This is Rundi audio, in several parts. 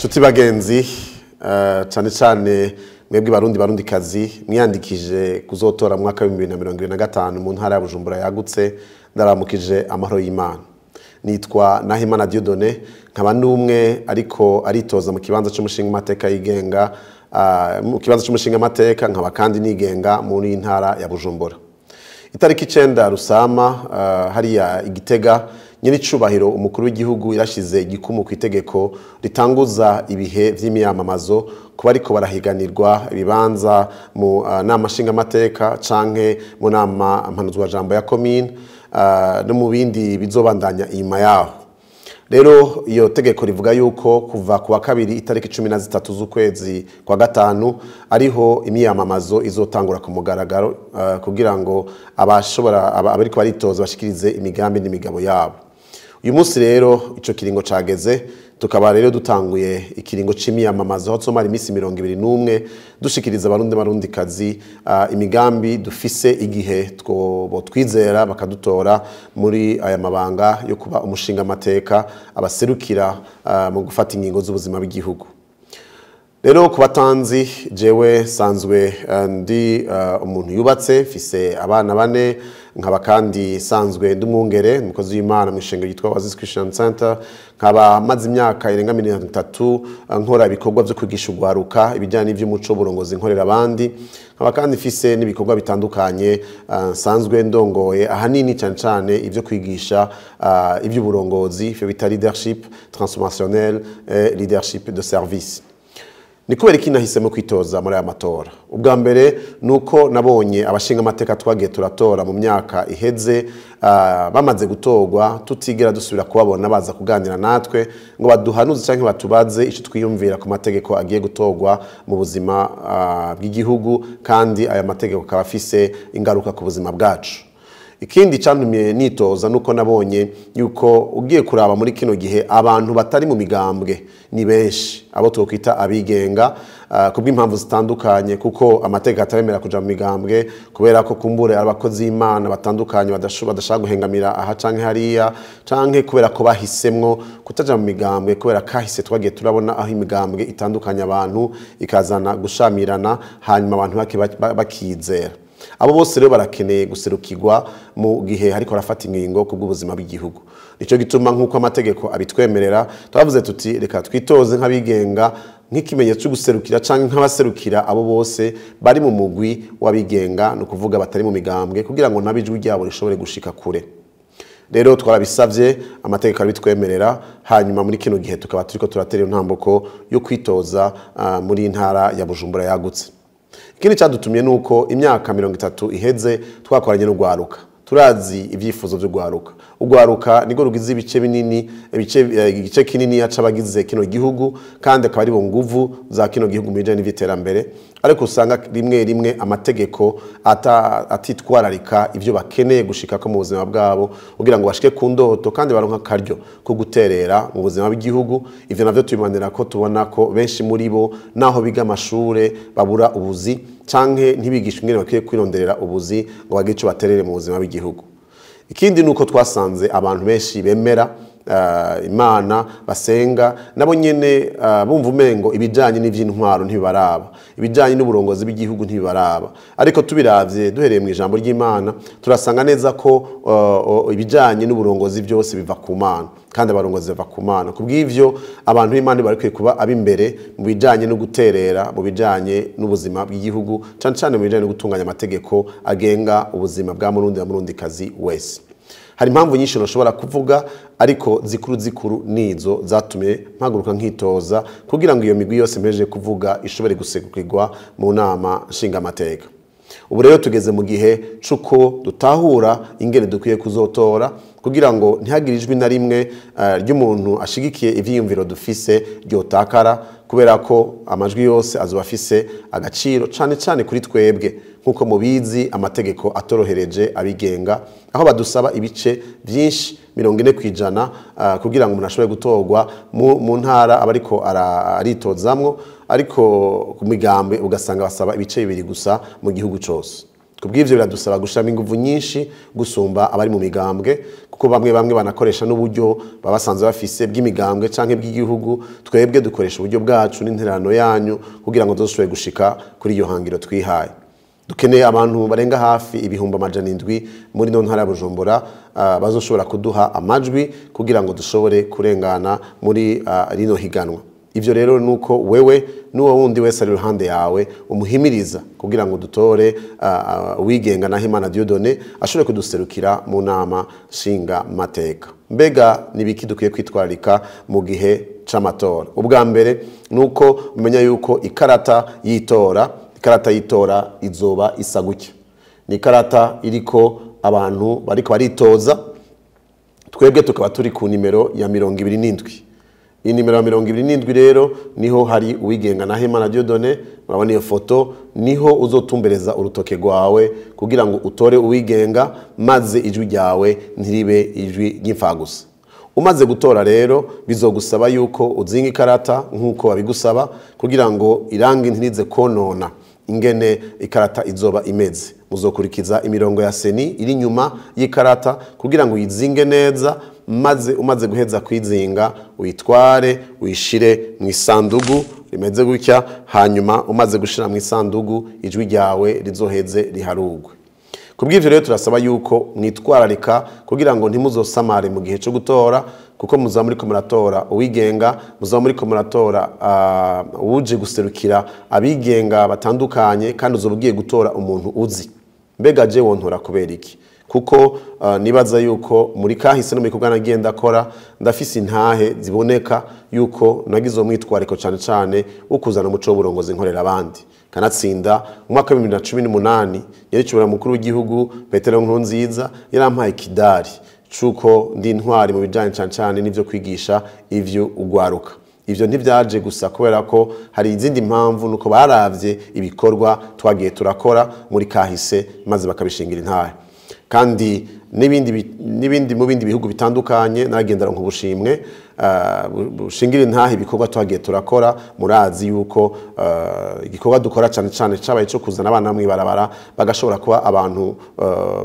Nshuti bagenzi, cyane cyane mwebwe Barundi Barundikazi mwiyandikije kuzotora mu mwaka wa 2025 mu ntara ya Bujumbura yagutse, ndaramukije amahoro y'Imana. Nitwa Nahimana Dieudonné, nkaba n'umwe ariko aritoza mu kibanza c'umushinga amateka yigenga, mu kibanza c'umushinga amateka, nkaba kandi nigenga muri ntara ya Bujumbura. Itariki 9 Rusama, hariya Igitega, nyiricubahiro umukuru w'igihugu yarashize igikumu ku itegeko ritanguza ibihe vy'imyamamazo kuba ariko barahiganirwa ibibanza mu nama nshingamateka canke mu nama mpanuzwajambo ya komine, no mu bindi bizobandanya inyuma yaho. Rero iyo tegeko rivuga yuko kuva kuwa kabiri itariki 13 z'ukwezi kwa gatanu ariho imyamamazo izotangura ku mugaragaro, kugira ngo abashobora abariko baritoza bashikirize imigambi n'imigabo yabo. Uyu munsi rero ico kiringo cageze, tukaba rero dutanguye ikiringo c'imyamamazo aho tuzomara iminsi 21 dushikiriza Abarundi Barundikazi imigambi dufise igihe two twizera bakadutora muri aya mabanga yo kuba umushinga amateka abaserukira mu gufata ingingo z'ubuzima bw'igihugu. Rero ku batanzi, jewe sanzwe ndi umuntu yubatse, mfise abana bane, nkaba kandi sanzwe ndi umwungere, umukozi w'Imana mu ishengero ryitwa Oasis Christian Center, nkaba maze imyaka irenga 30 nkora ibikorwa vyo kwigisha urwaruka ibijyanye n'ivy'umuco w'uburongozi nkorera abandi, nkaba kandi mfise n'ibikorwa bitandukanye nsanzwe ndongoye, ahanini cyane cyane ivyo kwigisha ivy'uburongozi, ivyo bita leadership transformationnel et leadership de service. Ni kubera iki nahisemo kwitoza muri aya matora? Ubwa mbere ni uko nabonye abashinga amateka twagiye turatora mu myaka iheze, bamaze gutorwa tutigera dusubira kubabona baza kuganira natwe ngo baduhanuze cyangwa batubaze icyo twiyumvira ku mategeko agiye gutorwa mu buzima bw'igihugu, kandi aya mategeko akaba afise ingaruka ku buzima bwacu. Ikindi cyantumye nitoza nuko nabonye yuko ugiye kuraba muri kino gihe abantu batari mu migambwe ni benshi, abo twokwita abigenga, kubw'impamvu zitandukanye, kuko amategeko atabemera kuja mu migambwe, kubera ko kumbure abakozi b'Imana batandukanye badashaka guhengamira aha canke hariya, canke kubera ko bahisemwo kutaja mu migambwe kubera kahise twagiye turabona aho imigambwe itandukanye abantu ikazana gushamirana, hanyuma abantu bakizera. Abo bose rero barakeneye guserukirwa mu gihe hariko arafata ingingo ku bw'ubuzima bw'igihugu. Nico gituma, nk'uko amategeko abitwemerera, twavuze tuti reka twitoze nk'abigenga nk'ikimenyetso cyo guserukira canke nk'abaserukira abo bose bari mu mugwi w'abigenga, ni ukuvuga batari mu migambwe, kugira ngo nabo ijwi ryabo rishobore gushika kure. Rero twarabisavye, amategeko arabitwemerera, hanyuma muri kino gihe tukaba turiko turatera intambuko yo kwitoza muri ntara ya Bujumbura yagutse. Ikindi cyadutumye nuko imyaka 30 iheze twakoranye n'urwaruka, turazi ibyifuzo by'urwaruka. Urwaruka niko rugize ibice binini, igice kinini c'abagize kino gihugu, kandi akaba ari bo nguvu za kino gihugu mu bijanye n'iterambere, ariko usanga rimwe rimwe amategeko atitwararika ivyo bakeneye gushikako mu buzima bwabo kugira ngo bashike ku ndoto kandi baronka akaryo ko guterera mu buzima bw'igihugu. Ivyo navyo tubimanira ko tubona ko benshi muri bo naho biga amashure babura ubuzi, canke ntibigishwe ingene bakwiye kwironderera ubuzi ngo bagire ico baterere mu buzima bw'igihugu. Ikindi nuko twasanze abantu benshi bemera Imana, basenga, nabo nyene bumva umengo ibijanye n'ivy'intwaro ntibibaraba, ibijanye n'uburongozi bw'igihugu ntibibaraba. Ariko tubiravye duhereye mu ijambo ry'Imana, turasanga neza ko ibijanye n'uburongozi byose biva ku Mana, kandi abarongozi bava ku Mana. Kubw'ivyo abantu b'Imana barikwiye kuba ab'imbere mu bijanye no guterera mu bijanye n'ubuzima bw'igihugu, cane cane mu bijanye no gutunganya amategeko agenga ubuzima bwa Murundi na Murundikazi wese. Hari impamvu nyinshi nashobora kuvuga, ariko zikuru zikuru nizo zatumye mpaguruka nkitoza, kugira ngo iyo migwi yose mpejeje kuvuga ishobore guserukirwa mu nama nshingamateka. Ubu rero tugeze mu gihe c'uko dutahura ingene dukwiye kuzotora, kugira ngo ntihagire ijwi na rimwe ry'umuntu ashigikiye ivyiyumviro dufise ryotakara, kubera ko amajwi yose azoba afise agaciro, cane cane kuri twebwe. Nk'uko mubizi, amategeko atorohereje abigenga, aho badusaba ibice byinshi, 40%, kugira ngo umuntu ashobore gutorwa mu ntara aba ariko aritozamwo, ariko ku migambi ugasanga basaba ibice 2 gusa mu gihugu cose. Kubw'ivyo biradusaba gushiramo inguvu nyinshi gusumba abari mu migambwe, kuko bamwe bamwe banakoresha n'uburyo babasanzwe bafise bw'imigambwe canke bw'igihugu. Twebwe dukoresha uburyo bwacu n'interano yanyu kugira ngo dushobore gushika kuri iyo hangiro twihaye. Dukeneye abantu barenga hafi 700,000 muri no ntara ya Bujumbura bazoshobora kuduha amajwi kugira ngo dushobore kurengana muri rino higanwa. Ivyo rero nuko wewe n'uwo wundi wese ari ruhande yawe umuhimiriza kugira ngo dutore uwigenga Nahimana Dieudonné ashobore kuduserukira mu nama nshinga mateka. Mbega nibiki dukwiye kwitwararika mu gihe c'amatora? Ubwa mbere nuko umenya yuko ikarata y'itora izoba isa gutya. Ni ikarata iriko abantu bariko baritoza, twebwe tukaba turi ku nimero ya 27. Iyi nimero ya 27 rero niho hari uwigenga Nahimana Dieudonné. Murabona iyo foto, niho uzotumbereza urutoke rwawe kugira ngo utore uwigenga, maze ijwi ryawe ntiribe ijwi ry'imfagusa. Umaze gutora rero bizogusaba yuko uzinga ikarata nkuko babigusaba kugira ngo irangi ntirize konona ingene ikarata izoba imeze. Muzokurikiza imirongo ya seni iri nyuma y'ikarata kugira ngo uyizinge neza, maze umaze guheza kwizinga uyitware uyishire mu isandugu rimeze gutya. Hanyuma umaze gushira mu isandugu ijwi ryawe rizoheze riharugwe. Kubw'ivyo rero turasaba yuko mwitwararika kugira ngo ntimuzosamare mu gihe cyo gutora, kuko muzaba muriko muratora uwigenga, muzaba muriko muratora uje guserukira abigenga batandukanye, kandi uzoba ugiye gutora umuntu uzi. Mbega je wontora kubera iki? Kuko nibaza yuko muri kahise no mu nagiye ndakora ndafise intahe ziboneka yuko nagize umwitwariko cyane cyane wo kuzana umuco w'uburongozi nkorera abandi. Kanatsinda mu mwaka wa 2018 yari mukuru w'igihugu Petero Nkurunziza yarampaye ikidari cuko ndi intwari mu bijanye cyane cyane n'ivyo kwigisha ivyo ugwaruka. Ivyo ntivyaje gusa kubera ko hari izindi mpamvu, nuko baravye ibikorwa twagiye turakora muri kahise maze bakabishingira intahe. Kandi n'ibindi mu bindi bihugu bitandukanye naragendera nk'ubushimwe bushingira intahe ibikorwa twagiye turakora. Murazi yuko igikorwa dukora cyane cyane cabaye cyo kuzana abana mw'ibarabara bagashobora kuba abantu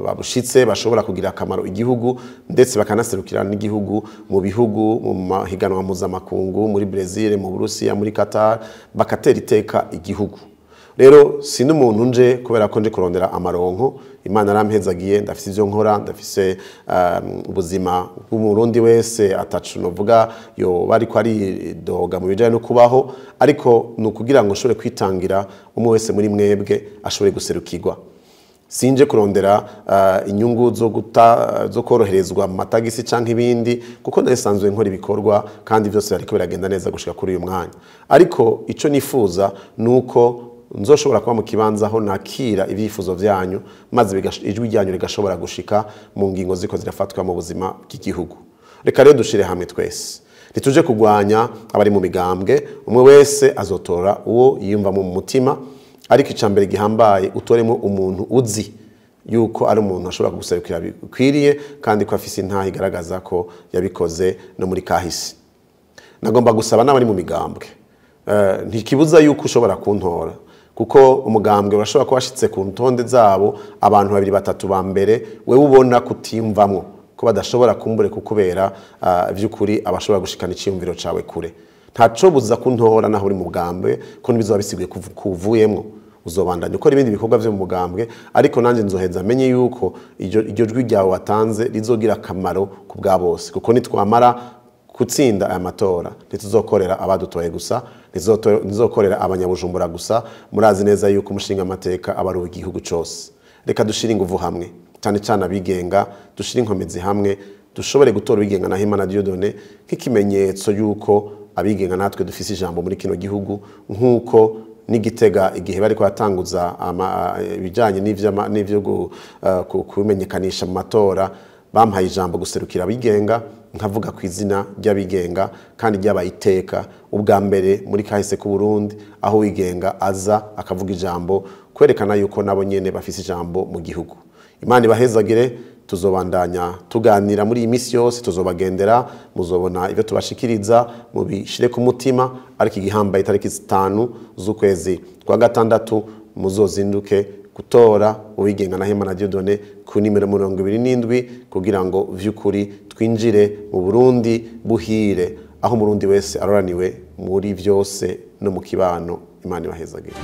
babushitse, bashobora kugira akamaro igihugu ndetse bakanaserukira n'igihugu mu bihugu mu mahiganwa mpuzamakungu, muri Brazil, mu Burusiya, muri Qatar, bakatera iteka igihugu. Rero si n'umuntu nje kubera ko nje kurondera amaronko. Imana yarampezagiye, ndafise ivyo nkora, ndafise ubuzima bw'umurundi wese atacu novuga yo bariko ari doga mu bijanye no kubaho, ariko nukugira ngo nshobore kwitangira umwe wese muri mwebwe ashobore guserukirwa. Sinje kurondera inyungu zo koroherezwa mu matagisi canke ibindi, kuko nasanzwe nkora ibikorwa kandi byose ariko biragenda neza gushika kuri uyu mwanya. Ariko ico nifuza nuko nzoshobora kuba mu kibanza aho nakira ibyifuzo vyanyu, maze ijwi ryanyu rigashobora gushika mu ngingo ziko zirafatwa mu buzima bw'igihugu. Reka rero dushire hamwe twese, ntituje kugwanya abari mu migambwe. Umwe wese azotora uwo yiyumva mu mutima, ariko icambere gihambaye utoremo umuntu uzi yuko ari umuntu ashobora kuguserukira bikwiriye kandi ko afise intahe igaragaza ko yabikoze no muri kahise. Nagomba gusaba n'abari mu migambwe, ntikibuza yuko ushobora kuntora, kuko umugambwe urashobora kuba washitse ku ntonde zabo abantu babiri batatu ba mbere wewe ubona kutimvamwo ko badashobora kumbure kukubera vy'ukuri abashobora gushikana iciyumviro cawe kure. Ntaco buza kuntora naho uri mu mugambwe, ko nibizoba bisiguye kuvuyemwo uzobandanya ukora ibindi bikorwa vyo mu mugambwe, ariko nanje nzoheza menye yuko iryo jwi ryawe watanze rizogira akamaro ku bwa bose, kuko nitwamara gutsinda aya matora ntituzokorera abadutoye gusa, ntizokorera abanyabujumbura gusa. Murazi neza yuko umushinga amateka aba ari uw'igihugu cose. Reka dushire inguvu hamwe, cyane cyane abigenga, dushire inkomezi hamwe, dushobore gutora uwigenga Nahimana Dieudonné nk'ikimenyetso yuko abigenga natwe dufise ijambo muri kino gihugu, nkuko n'igitega igihe bariko batanguza ibijanye n'ivyo kumenyekanisha mu matora bampaye ijambo guserukira abigenga, nkavuga ku izina ry'abigenga kandi ry'abayiteka ubwa mbere muri kahise ku Burundi, aho wigenga aza akavuga ijambo kwerekana yuko nabo nyene bafise ijambo mu gihugu. Imana ibahezagire. Tuzobandanya tuganira muri iyi misi yose, tuzobagendera, muzobona ibyo tubashikiriza, mubishire ku mutima, ariko igihambaye itariki 5 z'ukwezi kwa gatandatu muzozinduke Gutora Uwigenga Nahimana Dieudonné ku nimero 27 kugira ngo vy'ukuri twinjire mu Burundi buhire, aho umurundi wese aroraniwe muri vyose no mu kibano. Imana ibahezagire.